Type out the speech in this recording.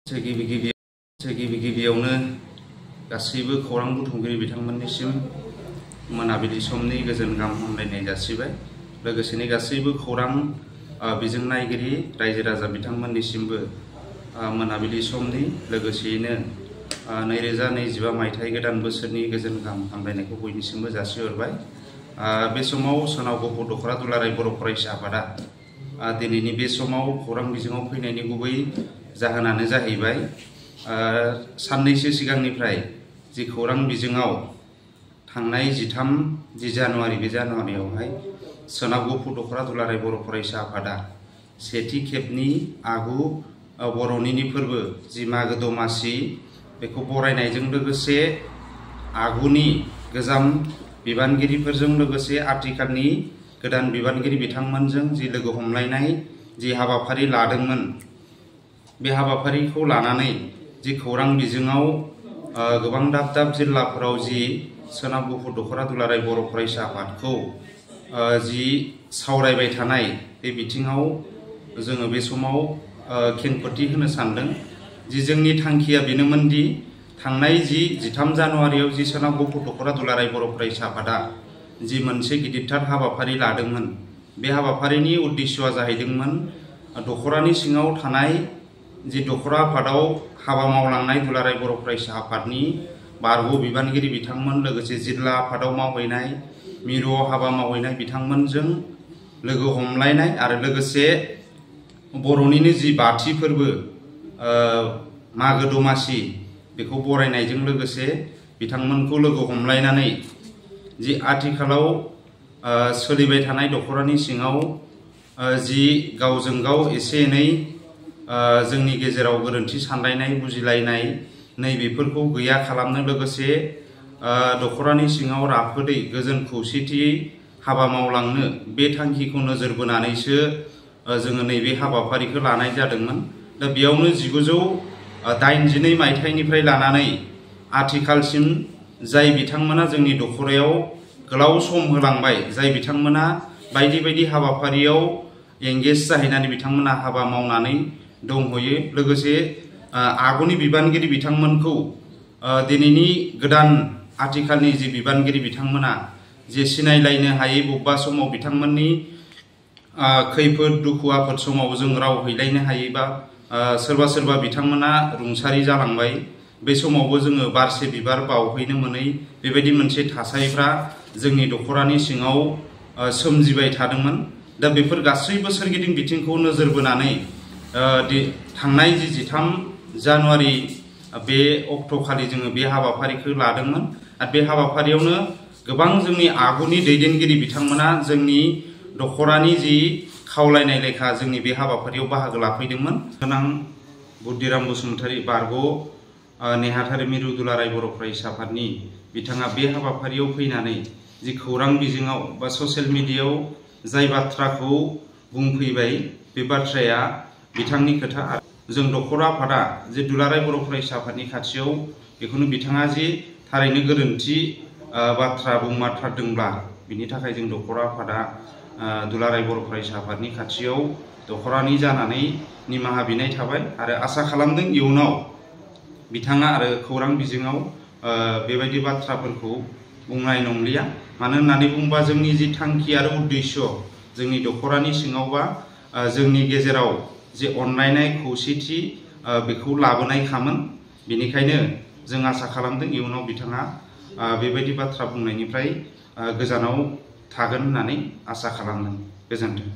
गिबियावनो गासैबो खौरां बुथुमगिरि बिथांमोननिसिम मोनाबिलि समनि गोजोन गाहाम हामलायनाय जासिबाय। लोगोसेनो गासैबो खौरां बिजों नायगिरि रायजो राजा बिथांमोननिसिमबो मोनाबिलि समनि लोगोसेयैनो 2025 मायथाइ गोदान बोसोरनि गोजोन गाहाम हामलायनायखौ बयनिसिमबो जासिहरबाय। बे समाव सोनाब गफुर दख'रा दुलाराय बर' फरायसा आफादा दिनैनि बे समाव खौरां बिजोङाव फैनायनि गुबै जाहोनानो जाहैबाय साननैसो सिगांनिफ्राय जि खौरां बिजोङाव थांनाय 13 जानुवारि बे जानुवारियावहाय सोनाब गफुर दख'रा दुलाराय बर' फरायसा आफादा सेथि खेबनि आगु बर'निनि फोरबो जि मागो दमासि बेखौ बरायनायजों लोगोसे आगुनि गोजाम बिबानगिरिफोरजों लोगोसे आथिखालनि गोदान बिबानगिरि बिथांमोनजों जि लोगो हमलायनाय जि हाबाफारि लादोंमोन, बे हाबाफारिखौ लानानै जि खौरां बिजोङाव गोबां दाब दाब जिल्लाफोराव जि सोनाब गफुर दख'रा दुलाराय बर' फरायसा आफादखौ जि सावरायबाय थानाय बे बिथिङाव जोङो बे समाव खेंफोरथि होनो सानदों। जि जोंनि थांखिया बेनोमोन दि थांनाय 13 जानुवारियाव जि सोनाब गफुर दख'रा दुलाराय बर' फरायसा आफादा जि मोनसे गिदिरथार हाबाफारि लादोंमोन, बे हाबाफारिनि उद्देश्यआ जाहैदोंमोन दख'रानि सिङाव थानाय जि दख'रा आफादाव हाबा मावलांनाय दुलाराय बर' फरायसा आफादनि बारग' बिबानगिरि बिथांमोन, लोगोसे जिल्ला आफादाव मावहैनाय मिरुआव हाबा मावहैनाय बिथांमोनजों लोगो हमलायनाय आरो लोगोसे बर'निनो जि बाथि फोरबो मागो दमासि बेखौ बरायनायजों लोगोसे बिथांमोनखौ लोगो हमलायनानै जि आथिखालाव सोलिबाय थानाय दख'रानि सिङाव जि गावजों गाव एसे एनै जोंनि गेजेराव गोरोन्थि सानलायनाय बुजिलायनाय नैबेफोरखौ गैया खालामनो लोगोसे दख'रानि सिङाव राफोदै गोजोन खौसेथियै हाबा मावलांनो बे थांखिखौ नोजोर बोनानैसो जोङो नैबे हाबाफारिखौ लानाय जादोंमोन। दा बेयावनो 1982 मायथाइनिफ्राय लानानै आथिखालसिम जाय बिथांमोना जोंनि दख'रायाव गोलाव सम होलांबाय, जाय बिथांमोना बायदि बायदि हाबाफारियाव एंगेज जाहैनानै बिथांमोना हाबा मावनानै दंहैयो, लोगोसे आगुनि बिबानगिरि बिथांमोनखौ दिनैनि गोदान आथिखालनि जि बिबानगिरि बिथांमोना जे सिनायलायनो हायै बबेबा समाव बिथांमोननि खैफोद दुखु आफोद समाव जों राव हैलायनो हायैबा सोरबा सोरबा बिथांमोना रुंसारि जालांबाय, बे समावबो जोङो बारसे बिबार बावहैनो मोनै बेबायदि मोनसे थासारिफ्रा जोंनि दख'रानि सिङाव सोमजिबाय थादोंमोन। दा बेफोर गासैबो सोरगिदिं बिथिंखौ नोजोर बोनानै थांनाय 13 जानुवारि बे अक्ट'खालि जोङो बे हाबाफारिखौ लादोंमोन। आरो बे हाबाफारियावनो गोबां जोंनि आगुनि दैदेनगिरि बिथांमोना जोंनि दख'रानि जि खावलायनाय लेखा जोंनि बे हाबाफारियाव बाहागो लाफैदोंमोन। गोनां बुद्धिराम बसुमतारी बारग' नेहाथारि मिरु दुलाराय बर' फरायसा आफादनि बिथाङा बे हाबाफारियाव फैनानै जि खौरां बिजोङाव बा ससियेल मिडियायाव जाय बाथ्राखौ बुंफैबाय, बे बाथ्राया बिथांनि खोथा। जों दख'रा आफादा जे दुलाराय बर' फरायसा आफादनि खाथियाव बेखौनो बिथाङा जि थारैनो गोरोन्थि बाथ्रा बुंमारथारदोंब्ला बिनि थाखाय जों दख'रा आफादा दुलाराय बर' फरायसा आफादनि खाथियाव दख'रानि जानानै निमाहा बिनाय थाबाय आरो आसा खालामदों इयुनाव बिथाङा आरो खौरां बिजोङाव बेबायदि बाथ्राफोरखौ बुंनाय नंलिया। मानो होननानै बुङोबा जोंनि जि थांखि आरो उद्देश्य जोंनि दख'रानि सिङावबा जोंनि गेजेराव जे अनलायनाय खौसेथि बेखौ लाबोनायखामोन। बेनिखायनो जों आसा खालामदों इयुनाव बिथाङा बेबायदि बाथ्रा बुंनायनिफ्राय गोजानाव थागोन होननानै आसा खालामदों। गोजोन्थों।